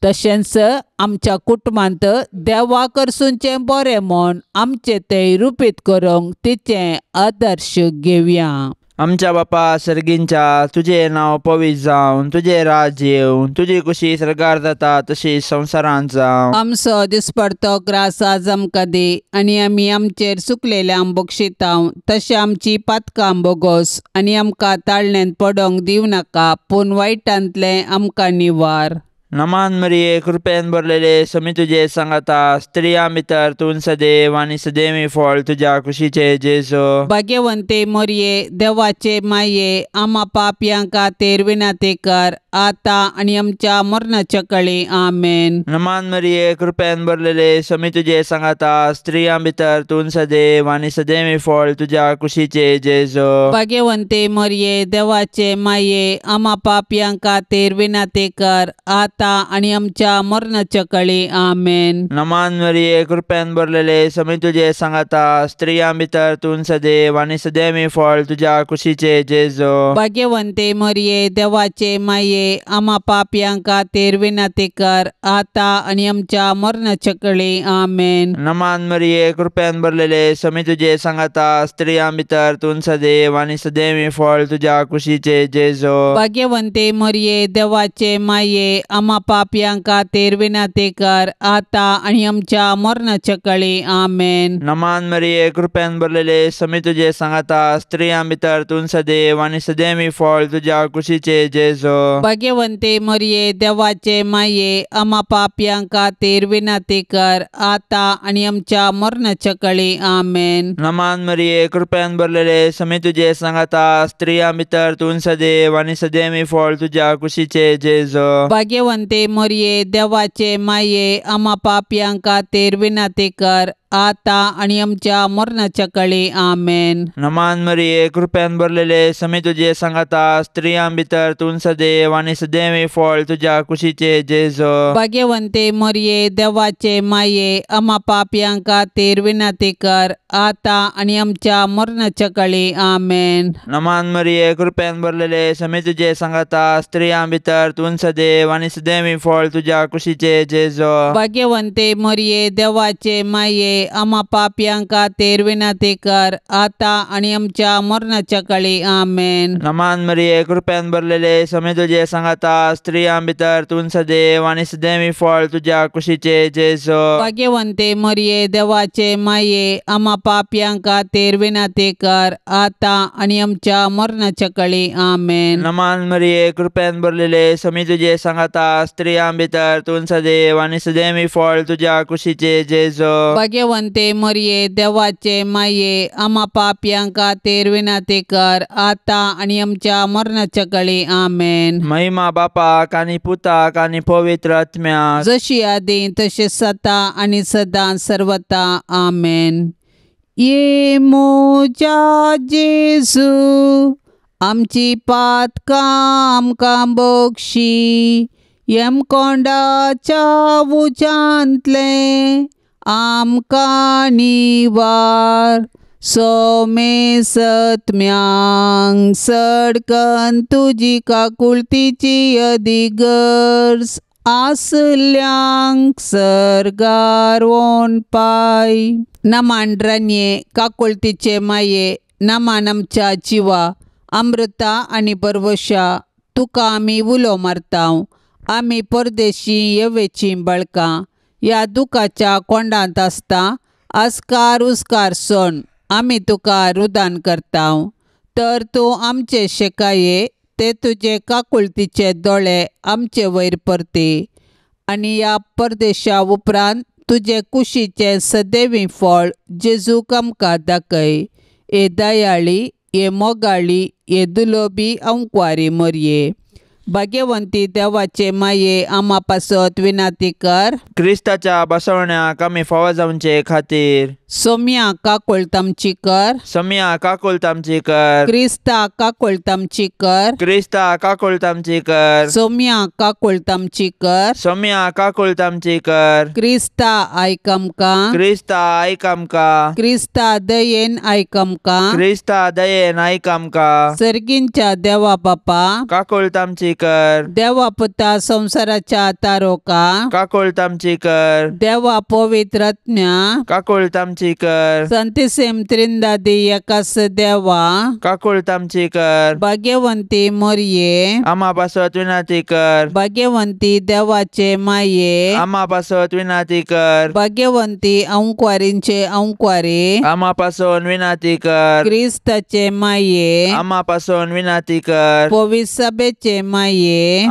तशेंच आमच्या कुटुंबांत देवा करसूनचें बरें म्हूण आमचें तें रुपीत करूंक तिचें आदर्श घेवया. आमच्या बापा सर्गींच्या, तुजें नांव पवित्र जावन, तुजें राज्य येवन, तुजी कुशी सर्गार जाता तशी संवसारांत जावं. आमचो दिसपडतो ग्रास आज आमकां दी आनी आमी आमचेर चुकलेल्यांक बक्षितांव तशें आमची पातकां बोगोस आनी आमकां ताळण्यांत पडोंक दिवं नाका पूण वायटांतलें आमकां निवार. नमान मरिये, कृपेन भरलेले, समी तुजे सांगाता, स्त्रियां भितर तूं सदैव आनी सदैवी फळ तुज्या कुशीचे जेजू. भाग्यवंते मोरये, देवाचे माये, आमा पापयां खातीर विनंती कर आतां आनी आमच्या मरणाच्या कळी. आमेन. नमान मरिये, कृपेन भरलेले, समी तुजे सांगाता, स्त्रियां भितर तूं सदैव आनी सदैवी फळ तुज्या कुशीचे जेजू. भाग्यवंते मोरये, देवाचे माये, आमा पापयां खातीर विनंती कर आतां आनी आमच्या मरणाच्या कळी. आमेन. नमान मरिये, कृपेन भरलेले, समी तुजे सांगाता, स्त्रियां भितर तूं सदैव आनी सदैवी फळ तुज्या कुशीचे जेजू. भाग्यवंते मोरये, देवाचे माये, आमा पापयां खातीर विनंती कर आतां आनी आमच्या मरणाच्या कळी. आमेन. नमान मरिये, कृपेन भरलेले, समी तुजे सांगाता, स्त्रियां भितर तूं सदैव आनी सदैवी फळ तुज्या कुशीचे जेजू. भाग्यवंते मोरये, देवाचे माये, आमा पापयां खातीर विनंती कर आतां आनी आमच्या मरणाच्या कळी. आमेन. नमान मरिये, कृपेन भरलेले, समी तुजे सांगाता, स्त्रियां भितर तूं सदैव आनी सदैवी फळ तुज्या कुशीचे जेजू. भाग्यवंते मोरये, देवाचे माये, आमा पापयां खातीर विनंती कर आतां आनी आमच्या मरणाच्या कळी. आमेन. नमान मरिये, कृपेन भरलेले, समी तुजे सांगाता, स्त्रियां भितर तूं सदैव आनी सदैवी फळ तुज्या कुशीचे जेजू. भाग्यवंते मोरये, देवाचे माये, आमा पापयां खातीर विनंती कर आतां आनी आमच्या मरणाच्या कळी. आमेन. नमान मरिये, कृपेन भरलेले, समी तुजे सांगाता, स्त्रियां भितर तूं सदैव आनी सदैवी फळ तुज्या कुशीचे जेजू. भाग्यवंते मोरये, देवाचे माये, आमा पापयां खातीर विनंती कर आतां आनी आमच्या मरणाच्या कळी. आमेन. नमान मरिये, कृपेन भरलेले, समी तुजे सांगाता, स्त्रियां भितर तूं सदैव आनी सदैवी फळ तुज्या कुशीचे जेजू. भाग्यवंते मोरये, देवाचे माये, आमा पापयां खातीर विनंती कर आतां आनी आमच्या मरणाच्या कळी. आमेन. नमान मरिये, कृपेन भरलेले, समी तुजे सांगाता, स्त्रियां भितर तूं सदैव आनी सदैवी फळ तुज्या कुशीचे जेजू. भाग्यवंते मोरये, देवाचे माये, आमा पापयां खातीर विनंती कर आतां आनी आमच्या मरणाच्या कळी. आमेन. नमान मरिये, कृपेन भरलेले, समी तुजे सांगाता, स्त्रियां भितर तूं सदैव आनी सदैवी फळ तुज्या कुशीचे जेजू. भाग्यवंते मरये देवाचे माये आमा पापयां खातीर विनंती कर आतां आनी आमच्या मरणाच्या कळी आमेन. महिमा बापाक आनी पुताक आनी पवित्र आत्म्याक जशी आदी तशें सता आनी सदां सर्वता आमेन. ये म्हज्या जेजू आमची पातकां आमकां बक्षी यमकोंडाच्या उज्यांतलें आमकां निवार सोमेसत्म्यांक सडकन तुजी काकुळतीची अदिगर्ज आसल्यांक सर्गार वोन पाय. नमान रानये काकुळतीचे माये नमान आमच्या जिवा अमृता आनी परवशा तुका आमी उलो मारता. आमी परदेशी येवेचीं बळकां ह्या दुखाच्या कोंडांत आसता आस्कार उस्कार सोण आमी तुका रुदान करता. तर तूं आमचे शेकाये ते तुजे काकुळतीचे दोळे आमचे वयर परती आनी ह्या परदेशा उपरांत तुजे कुशीचें सदैवी फळ जेजूक आमकां दाखय. हे दयाळी हे मोगाळी हे दुलोबी अंकवारी मरये भाग्यवंती देवाचे माये आमा पासत विनंती कर. क्रिस्ताच्या बसवण्याक आमी फावो जावचे खातीर सोम्या काकुळट आमची कर. सोम्या काकुळट आमची कर. क्रिस्ता काकुळट आमची कर. क्रिस्ता काकुळट आमची कर. सोम्या काकुळट आमची कर. सोम्या काकुळट आमची कर. क्रिस्ता आयक आमकां. क्रिस्ता आयक आमकां. क्रिस्ता दयेन आयक आमकां. क्रिस्ता दयेन आयक आमकां. सर्गींच्या देवा बापा काकुळट आमची कर. देवा पुता संवसाराच्या तारोका काकुळट आमची कर. देवा पवित्र आत्म्या काकुळट आमची कर. संतिसेम त्रिंदादी एकास देवा काकुळट आमची कर. भाग्यवंती मरये आमा पासत विनंती कर. भाग्यवंती देवाचे माये आमा पासत विनंती कर. भाग्यवंती अंकवारींचे अंकवारी आमा पासून विनंती कर. क्रिस्ताचे माये आमा पासून विनंती कर. पवित्र सभेचे माये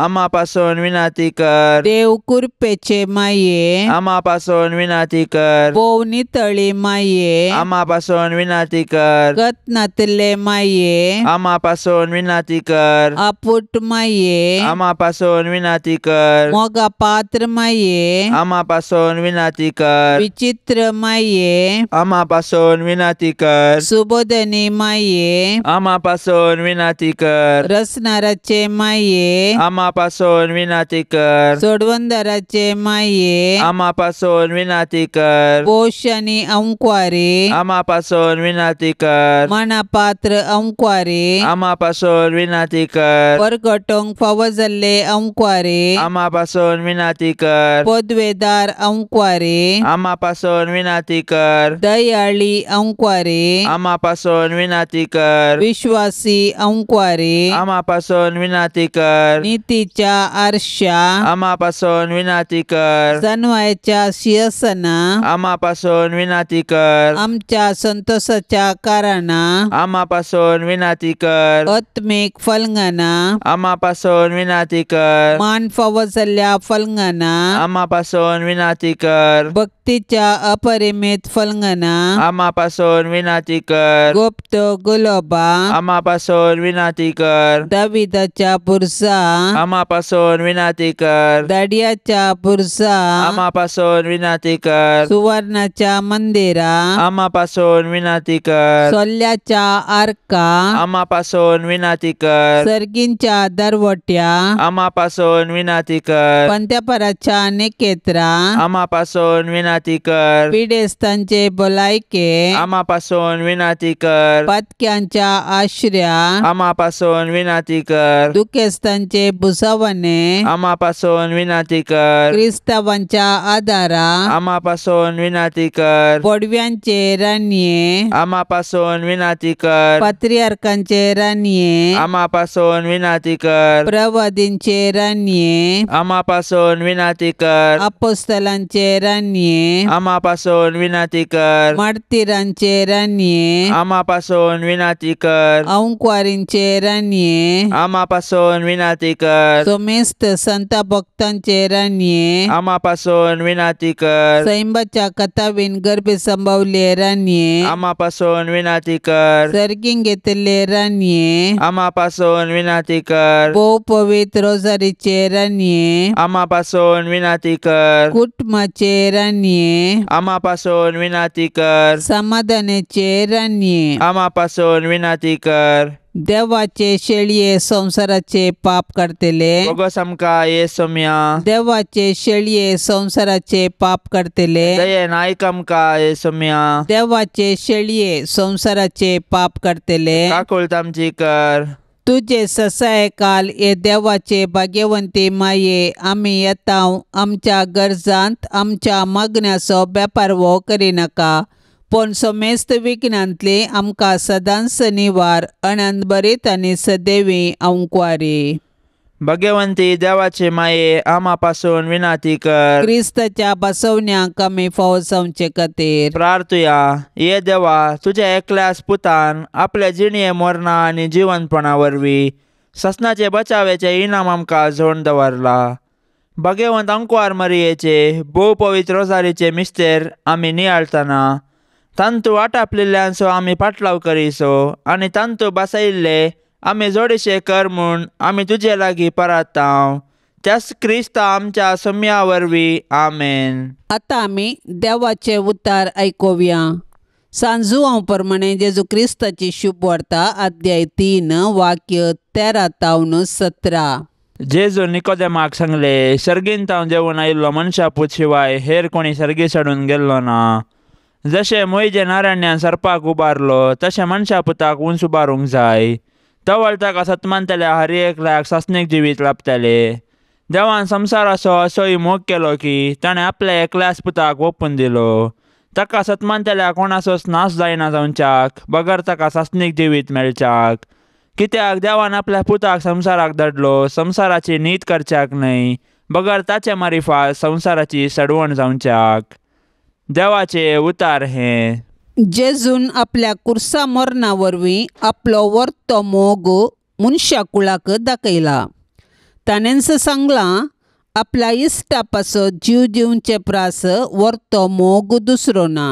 आमा पासून विनंती कर. देव कृपेचे माये आमा पासून विनंती कर. भोव नितळी माये आमा पासून विनंती कर. गतनातले माये आमा पासून विनंती कर. आपुट माये आमा पासून विनंती कर. मोगा पात्र माये आमा पासून विनंती कर. विचित्र माये आमा पासून विनंती कर. सुबोधनी माये आमा पासून विनंती कर. रसनाराचे माये आमा पासून विनंती कर. सोडवंदराचे माये आमा पासून विनंती कर. पोश आनी अंकवारी आमा पासून विनंती कर. मनापात्र अंकवारी आमा पासून विनंती कर. परगटोंक फावो जाल्ले अंकवारी आमा पासून विनंती कर. पदवेदार अंकवारी आमा पासून विनंती कर. दयाळी अंकवारी आमा पासून विनंती कर. विश्वासी अंकवारी आमा पासून विनंती कर. नितीच्या आरशा आमा पासून विनंती कर. जनवायच्या शिंहासना आमा पासून विनंती कर. आमच्या संतोषाच्या कारणा आमा पासून विनंती कर. आत्मीक फलंगना आमा पासून विनंती कर. मान फावो जाल्ल्या फलंगना आमा पासून विनंती कर. भक्तीच्या अपरिमित फलंगना आमा पासून विनंती कर. गुप्त गुलोबा आमा पासून विनंती कर. दाविदाच्या बुरसा आमा पासून विनंती कर. दाडियाच्या बुरसा आमा पासून विनंती कर. सुवर्णाच्या मंदिरा आमा पासून विनंती कर. सोल्ल्याच्या आर्का आमा पासून विनंती कर. सर्गींच्या दरवट्या आमा पासून विनंती कर. पंत्यापराच्या नेकेत्रा आमा पासून विनंती कर. पिडेस्तांचे भलायके आमा पासून विनंती कर. पातक्यांच्या आश्र्या आमा पासून विनंती कर. दुखेस्तांचे भुसावणे आमा पासून विनंती कर. क्रिस्तावांच्या आदारा आमा पासून विनंती कर. पडव्यांचे रानये आमा पासून विनंती कर. पात्रियार्कांचे रानये आमा पासून विनंती कर. प्रवादींचे रानये आमा पासून विनंती कर. अपोस्तलांचे रानये आमा पासून विनंती कर. मार्तीरांचे रानये आमा पासून विनंती कर. अंकवारींचे रानये आमा पासून विनंती विनाती कर। सोमेस्त संता भक्तांचे राणये आमा पासून विनाती कर। सैंबाच्या कथावीन गर्भे संभवले राणये आमा पासून विनाती कर। सर्गीन घेतले राणये आमा पासून विनाती कर। भोव पवित्र रोजारीचे राणये आमा पासून विनाती कर। कुटुंबाचे राणये आमा पासून विनाती कर। समाधानाचे राणये आमा पासून विनाती कर। देवाचे शेळये संसाराचे पाप काडतले बोगस आमकां ये सोम्या। देवाचे शेळये संसाराचे पाप काडतले दयेन आयक आमकां ये सोम्या। देवाचे शेळये संसाराचे पाप काडतले काकूळत आमची कर। तुजे ससाय काल हे देवाचे भाग्यवंती माये आमी येता आमच्या गरजांत आमच्या मागण्याचो बेपारवो करिनाका पूण समेस्त विघ्नांतली आमकां सदांच निवार अनंतभरीत आनी सदैवी अंकवारी। भाग्यवंती देवाचे माये आमा पासून विनाती कर। क्रिस्ताच्या बसवण्याक आमी फावो जावचे खातीर प्रार्थुया। ये देवा, तुज्या एकल्याच पुतान आपल्या जिणये मरणा आनी जिवनपणा वरवीं ससनाचे बचावेचे इनाम आमकां जोडून दवरला। भाग्यवंत अंकवार मरियेचे भोव पवित्र रोजारीचे मिस्तेर आमी नियाळतना तांतू वाटापलिल्ल्यांचो आमी पाटलाव करिसो आनी तांतू बसयिल्ले आमी जोडीशे कर म्हूण आमी तुजे लागीं परातांव त्याच क्रिस्ता आमच्या सोम्या वरवीं आमेन। आतां आमी देवाचे उतार आयकुया। सांजुआंव प्रमाणे जेजू क्रिस्ताची शुभ वार्ता अध्याय 3 वाक्य 13 तावन 17। जेजू निकोदेमाक सांगले, सर्गीन तावन जेवण आयिल्लो मनशा पूत शिवाय हेर कोणी सर्गी चडून गेल्लो ना। जशें मोयजे नारायण्यान सर्पाक उबारलो तशें मनशा पुताक उंच उबारूंक जाय। तवळ ताका सतमानतल्या हर एकल्याक सासणीक जिवीत लाभतले। देवान संवसाराचो असोय मोग केलो की ताणें आपल्या एकल्याच पुताक ओपून दिलो। ताका सतमानतल्या कोणाचोच नाश जायना जावच्याक बगर ताका सासणीक जिवीत मेळच्याक। कित्याक देवान आपल्या पुताक संवसाराक धाडलो संवसाराची नीत करच्याक न्हय बगर ताचे मारिफात संवसाराची सडवण जावच्याक। देवाचे उतार हे। जेजून आपल्या कुर्सा मरणा वरवीं आपलो वर्तो मोग मनशा कुळाक दाखयला। ताणेंच सांगलां आपल्या इश्टा पासत जीव दिवचे प्रास वर्तो मोग दुसरो ना।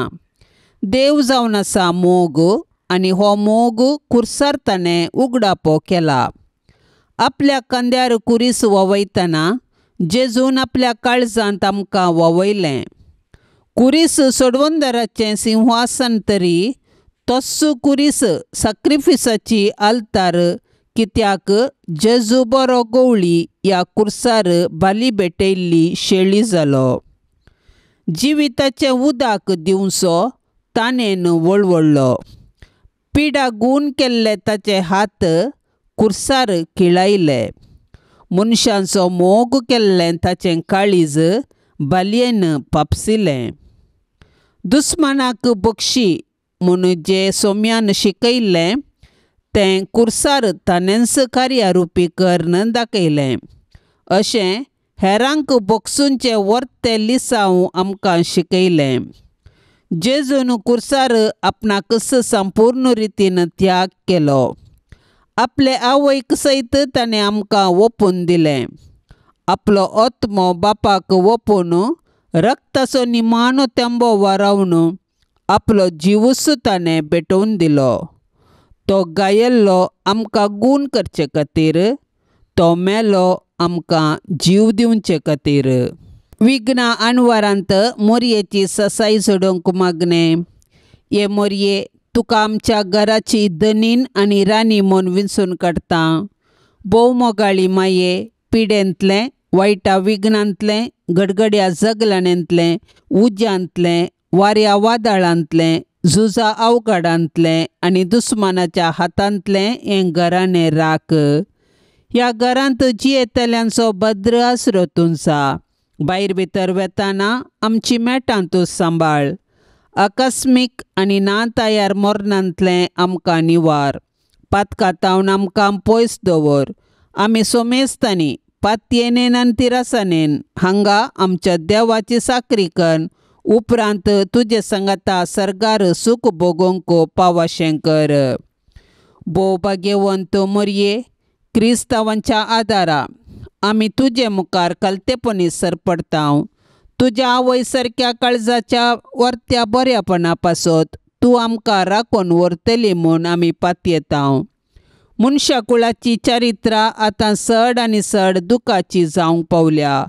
देव जावन आसा मोग आनी हो मोग कुर्सार ताणें उगडापो केला। आपल्या खांद्यार कुरीस ववयतना जेजून आपल्या काळजांत आमकां ववयलें। कुरीस सोडवंदराचें सिंहासन तरी तस्सू कुरीस साक्रिफिसाची आल्तार कित्याक जेजू बरो गवळी ह्या कुर्सार बाली भेटयल्ली शेळी जालो। जिविताचें उदक दिवचो ताणें वळवळ्ळो। पिडा गूण केल्ले ताचे हात कुर्सार खिळायले। मनशांचो मोग केल्लें ताचें काळीज बालयेन पापसिलें। दुस्मानाक बक्षी म्हूण जें सोम्यान शिकयल्लें तें कुर्सार ताणेंच कार्यारुपी करून दाखयलें। अशें हेरांक बक्षूंचें वर्तें लिसांव आमकां शिकयलें। जेजून कुर्सार आपणाकच संपूर्ण रितीन त्याग केलो। आपले आवयक सयत ताणें आमकां ओपून दिलें। आपलो आत्मो बापाक ओपून रक्ताचो निमाणो तेंबो वारावन आपलो जिवूच ताणें भेटोवन दिलो। तो गायल्लो आमकां गूण करचे खातीर, तो मेलो आमकां जीव दिवचे खातीर। विघ्ना अणवारांत मोरयेची ससाई जोडूंक मागणें। हे मोरये, तुका आमच्या घराची धनीन आनी राणी म्हूण विंचून काडटा। भोव मोगाळी माये, पिडेंतलें, वायटा विघ्नांतलें, गडगड्या जगलाण्यांतलें, उज्यांतलें, वाऱ्या वादळांतलें, झुजा अवघडांतलें आनी दुस्मानाच्या हातांतलें हें घराणें राख। ह्या घरांत जियेतल्यांचो भद्र आसरो तुमचा। भायर भितर वेताना आमची मेटां तूं सांबाळ। आकस्मीक आनी ना तयार मरणांतलें आमकां निवार। पातकातावन आमकां पयस दवर। आमी सोमेस्तांनी पातयेनेन आनी तिरासानेन हांगा आमच्या देवाची साकरी कर उपरांत तुजे सांगाता सर्गार सूख भोगोवंक पावाशें कर। भोव भाग्यवंत मोरये, क्रिस्तांवांच्या आदारा आमी तुजे मुखार कलतेपणी सरपडतांव. तुज्या आवय सारक्या काळजाच्या वर्त्या बऱ्यापणा पासत तूं आमकां राखून व्हरतली म्हूण आमी पातयेतांव. मनशाकुळाची चरित्रां आतां चड आनी चड दुखाची जावंक पावल्या.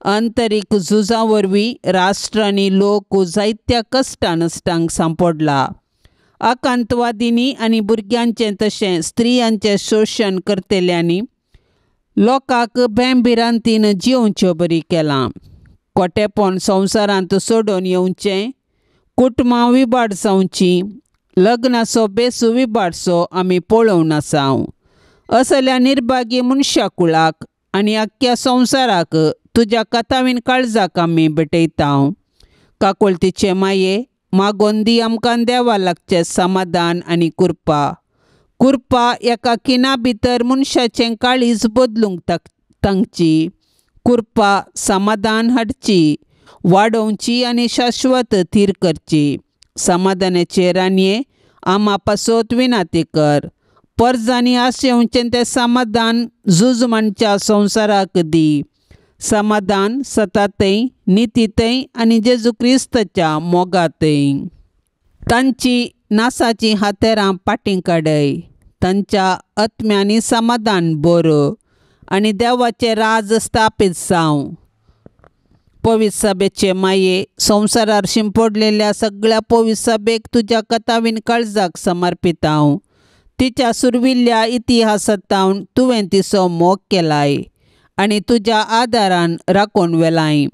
अंतरीक झुजां वरवीं राष्ट्र आनी लोक जायत्या कश्टां नश्टांक सांपडला. आकांतवादींनी आनी भुरग्यांचें तशें स्त्रियांचें शोशण करतल्यांनी लोकांक भेंभिरांतीन जियोवच्यो बरी केलां. कोटेपण संवसारांत सोडून येवचें, कुटुंबां विबाड जावचीं, लग्नाचो बेसू विबाडसो आमी पळोवन आसाव. असल्या निर्भागी मनशाकुळाक आनी आख्ख्या संवसाराक तुज्या कथावीन काळजाक आमी भेटयतांव. काकुळतीचे माये मागोन दी आमकां देवा लागचें समाधान आनी कृपा. कृपा एका खिणा भितर मनशाचें काळीज बदलूंक तांची. कृपा समाधान हाडची, वाडोवची आनी शाश्वत थीर करची. समाधानाचे रानये आमा पासत विनाती कर. परजांनी आशेवचें तें समाधान झूज मांडच्या संवसाराक दी. समाधान सतातय, नितीतय आनी जेजू क्रिस्ताच्या मोगातय. तांची नासाचीं हातेरां पाटीं काडय. तांच्या आत्म्यांनी समाधान बरो आनी देवाचें राज स्थापीत जावं. पवित्र सभेचे माये संवसारार शिंपडलेल्या सगळ्या पवित्र सभेक तुज्या कथावीन काळजाक समर्पितांव. तिच्या सुरविल्ल्या इतिहासांत तुवें तिचो मोग केलाय आनी तुज्या आदारान राखून व्हेलाय.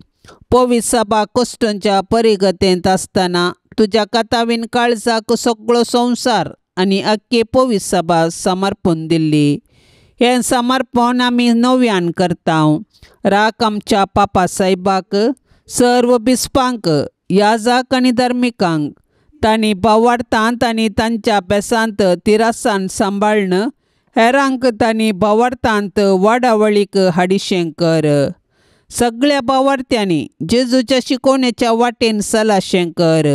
पवित्र सभा कश्टांच्या परिगतेंत आसतना तुज्या कथावीन काळजाक सगळो संवसार आनी आख्खी पवित्र सभा समर्पून दिल्ली. हें समर्पण आमी नव्यान करतांव. राख आमच्या पापा सायबाक, सर्व बिस्पांक, याजाक आनी धर्मिकांक तांणी भावार्थांत आनी तांच्या बेसांत तिरासान सांबाळ्न हेरांक तांणी भावार्थांत वाडावळीक हाडिशें कर. सगळ्या भावार्थ्यांनी जेजूच्या शिकोवणेच्या वाटेन सलाशें कर.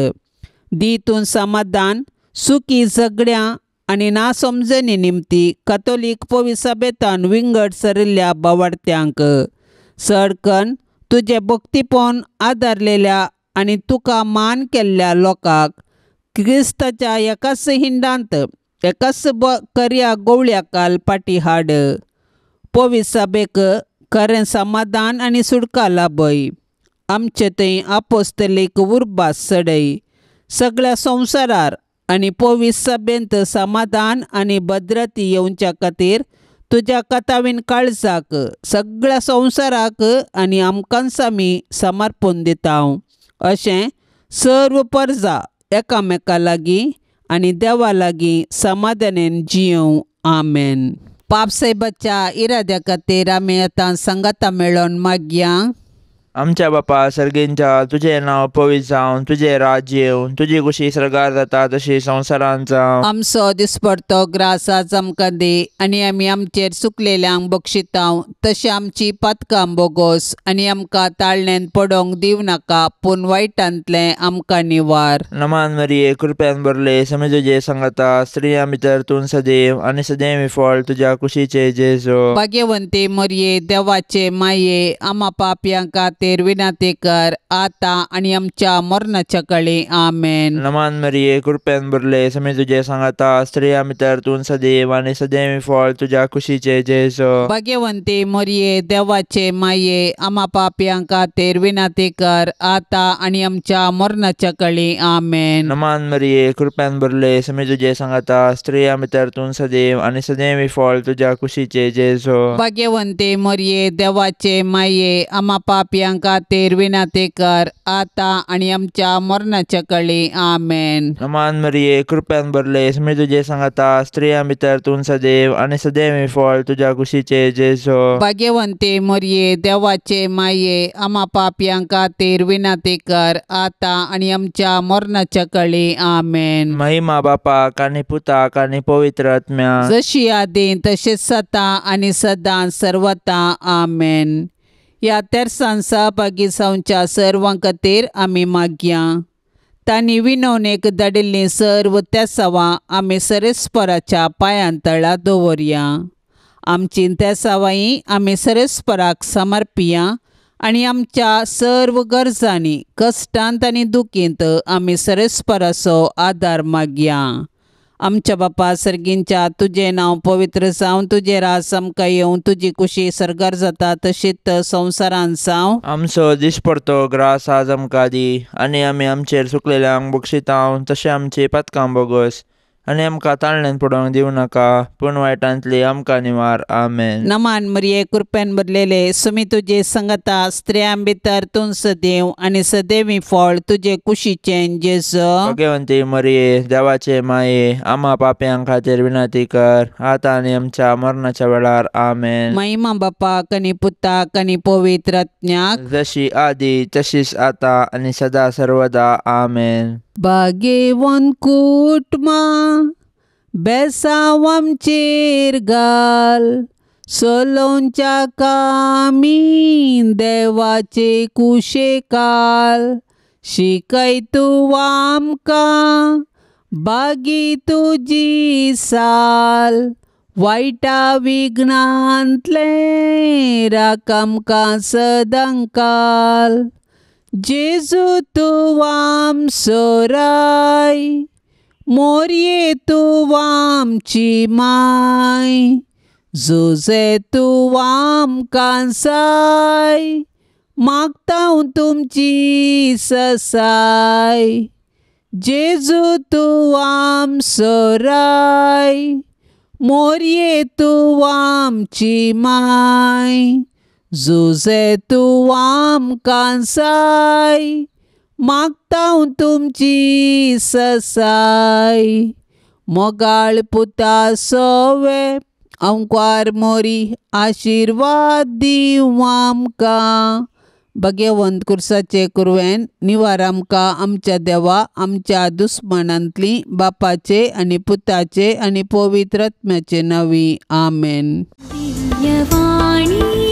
दी तूं समाधान, सुखी झगड्यां आनी ना समजणी निमती कथोलीक पवित्र सभेंतान विंगड सरिल्ल्या भावार्थ्यांक चडकन तुजें भक्तीपण आदारलेल्या आनी तुका मान केल्ल्या लोकांक क्रिस्ताच्या एकाच हिंडांत एकाच कर्या गोवळ्या काल पाटी हाड. पवित्र सभेक खरें समाधान आनी सुटका लाभय. आमचे थंय आपोस्तलीक उर्बा चडय. सगळ्या संवसारार आनी पवित्र सभेंत समाधान आनी भद्रती येवच्या खातीर तुज्या कथावीन काळजाक सगळ्या संवसाराक आनी आमकांच आमी समर्पून दितांव. अशें सर्व परजा एकामेका लागीं आनी देवा लागीं समाधानेन जियोवं. आमेन. पापसायबाच्या इराद्या खातीर आमी आतां सांगाता मेळोवन मागया. आमच्या बापा सर्गींच्या तुजें नांव पवित्र जावं, तुजें राज्य येवं, तुजी खुशी सर्गार जाता तशी संवसारांत जावं. आमचो दिसपडतो ग्रास आज आमकां दी आनी आमी आमचेर चुकलेल्यांक बक्षितांव तशें आमची पातकां बोगोस आनी आमकां ताळणेन पडोवंक दिवं नाका पूण वायटांतलें आमकां निवार. नमान मरिये, कृपेन भरले, समे तुजे सांगाता, स्त्रियां भितर तूं सदैव आनी सदैव फळ तुज्या कुशीचे जेजू. भाग्यवंती मरिये, देवाचे माये, आमा पापयां खातीर विनंती कर आतां आनी आमच्या मरणाच्या काळी. आमेन. नमान मरिये, कृपेन भरले, समे तुजे सांगाता, स्त्रियां भितर तूं सदैव आनी सदैव फळ तुज्या कुशीचे जेजू. भाग्यवंती मरिये, देवाचे माये, आमा पापयां खातीर विनंती कर आतां आनी आमच्या मरणाच्या काळी. आमेन. नमान मरिये, कृपेन भरले, समे तुजे सांगाता, स्त्रियां भितर तूं सदैव आनी सदैव फळ तुज्या कुशीचे जेजू. भाग्यवंती मरिये, देवाचे माये, आमा पापयां खातीर विनंती कर आतां आनी आमच्या मरणाच्या काळी. आमेन. नमान मरिये, कृपेन भरले, समे तुजे सांगाता, स्त्रियां भितर तूं सदैव आनी सदैव फळ तुज्या कुशीचे जेजू. भाग्यवंती मरिये, देवाचे माये, आमा पापयां खातीर विनंती कर आतां आनी आमच्या मरणाच्या काळी. आमेन. महिमा बापाक आनी पुताक आनी पवित्र आत्म्याक, जशी आदीं तशेंच सदां आनी सदां सर्वता. आमेन. ह्या तेरसान सहभागी जावच्या सर्वां खातीर आमी मागया. तांणी विनवणेक धाडिल्लीं सर्व तेसावां आमी सरेस्पराच्या पांयां तळा दवरया. आमची तेसावाई आमी सरस्पराक समर्पिया आनी आमच्या सर्व गरजांनी कश्टांत आनी दुखींत आमी सरस्पराचो आदार मागया. आमच्या बापा सर्गींच्या तुजें नांव पवित्र जावं, तुजें राज आमकां येवं, तुजी कुशी सर्गार जाता तशीच संवसारांत जावं. आमचो दिसपडतो ग्रास आज आमकां दी आनी आमी आमचेर चुकलेल्यांक बक्षितांव तशें आमची पातकां बोगस आनी आमकां ताळण्यान पडोवंक दिवं नाका पूण वायटांतली आमकां निवार. आमेन. नमान मरिये कृपेन भरलेले सुमी तुजे संगता, स्त्रियां भितर तूं सदैव आनी सदैवी फळ तुजे कुशीचें जेजू. भगवंती मरिये देवाचे माये आमा पाप्यां खातीर विनंती कर आतां आनी आमच्या मरणाच्या वेळार. आमेन. महिमा बापाक आनी पुताक आनी पवित्र आत्म्याक, जशी आदी तशीच आतां आनी सदा सर्वदा. आमेन. भाग्यवंत कुटुंबा बेसांव आमचेर घाल, सलोंच्या कामी देवाचे कुशेकाल, शिकय तूं आमकां बागी तुजी साल, वायटा विघ्नांतलें राख आमकां सदांकाल. जेजू तूं आमचो राय, मोरये तूं आमची माय, जुजे तूं आमकां साय, मागता तुमची ससाय. जेजू तूं आमचो राय, मोरये तूं आमची माय, जुजे तूं आमकां साय, मागता तुमची ससाय. मोगाळ पुता सोवे अंकार मोरी आशिर्वाद दिवं आमकां. भगवंत कुर्साचे कुरवेन निवार आमकां आमच्या देवा आमच्या दुस्मानांतली, बापाचे आनी पुताचे आनी पवित्र आत्म्याचे नांवी. आमेन. दिव्यवाणी.